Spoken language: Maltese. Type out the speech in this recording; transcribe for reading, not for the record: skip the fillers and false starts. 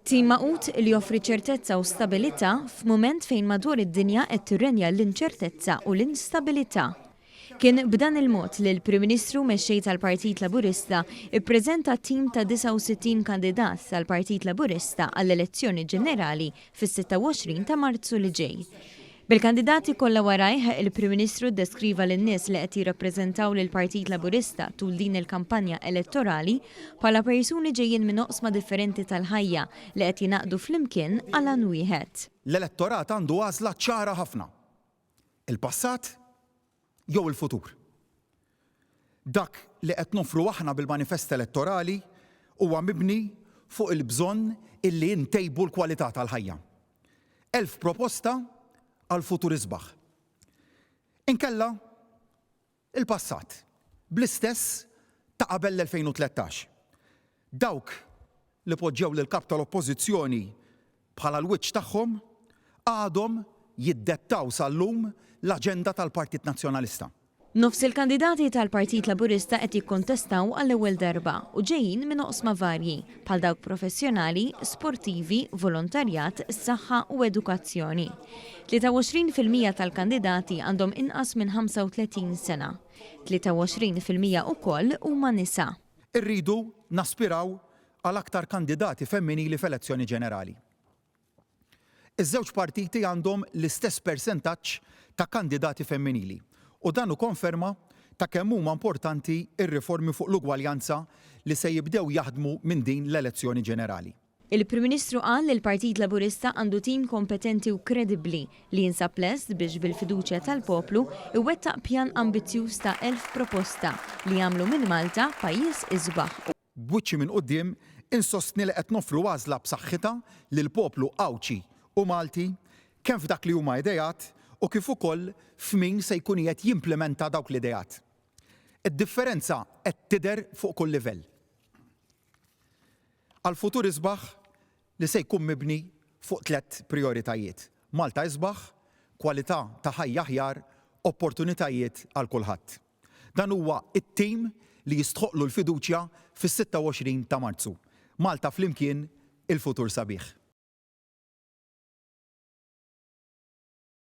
Tim magħqud li joffri ċertezza u stabilità f'mument fejn madwar id-dinja qed tirrenja l-inċertezza u l-instabilità. Kien b'dan il-mod li l-Prim Ministru u Mexxej tal-Partit Laburista ppreżenta tim ta' 69 kandidat tal-Partit Laburista għall-elezzjoni ġenerali fis-26 ta' Marzu li ġej. Bil-kandidati kollha warajh, il-Prim Ministru ddeskriva lin-nies li qed jirrappreżentaw lill-Partit Laburista tul din il-kampanja elettorali bħala persuni ġejjin minn oqsma differenti tal-ħajja li qed jingħaqdu flimkien għal għan wieħed. L-elettorat għandu għażla ċara ħafna. Il-passat jew il-futur. Dak li qed noffru aħna bil-manifest elettorali huwa mibni fuq il-bżonn illi ntejbu l-kwalità tal-ħajja. 1000 proposta għal futur isbaħ. Inkella il-passat, bl-istess ta' qabel l-2013. Dawk li poġġew lill-Kap tal-Oppożizzjoni bħala l-wiċċ tagħhom għadhom jiddettaw sal-lum l-aġenda tal-Partit Nazzjonalista. Nofs il-kandidati tal-Partit Laburista qed jikkontestaw għall-ewwel darba u ġejjin minn oqsma varji, bħal dawk professjonali, sportivi, volontarjat, saħħa u edukazzjoni. 23% tal-kandidati għandhom inqas minn 35 sena. 23% ukoll huma nisa. Irridu naspiraw għal aktar kandidati femminili f'elezzjoni ġenerali. Iż-żewġ partiti għandhom l-istess persentaġġ ta' kandidati femminili u dan hu konferma ta' kemm huma importanti r-riformi fuq l-ugwaljanza li se jibdew jaħdmu minn din l-elezzjoni ġenerali. Il-Prim Ministru qal li l-Partit Laburista għandu tim kompetenti u kredibbli li jinsab lest biex bil-fiduċja tal-poplu iwettaq pjan ambizzjuż ta' 1,000 proposta li jagħmlu minn Malta pajjiż isbaħ u B'wiċċi minn quddiem insostni li qed noffru għażla b'saħħitha lill-poplu Għawdxi u Malti kemm f'dak li huma ideat u kif ukoll f'min se jkun qiegħed jimplimenta dawk l-ideat. Id-differenza qed tidher fuq kull livell. Għal futur isbaħ li se jkun mibni fuq tlett prijoritajiet, Malta isbaħ, kwalità ta' ħajja aħjar, opportunitajiet għal kulħadd. Dan huwa t-tim li jistħoqqlu l-fiduċja fis-26 ta' Marzu. Malta flimkien, il-futur sabiħ.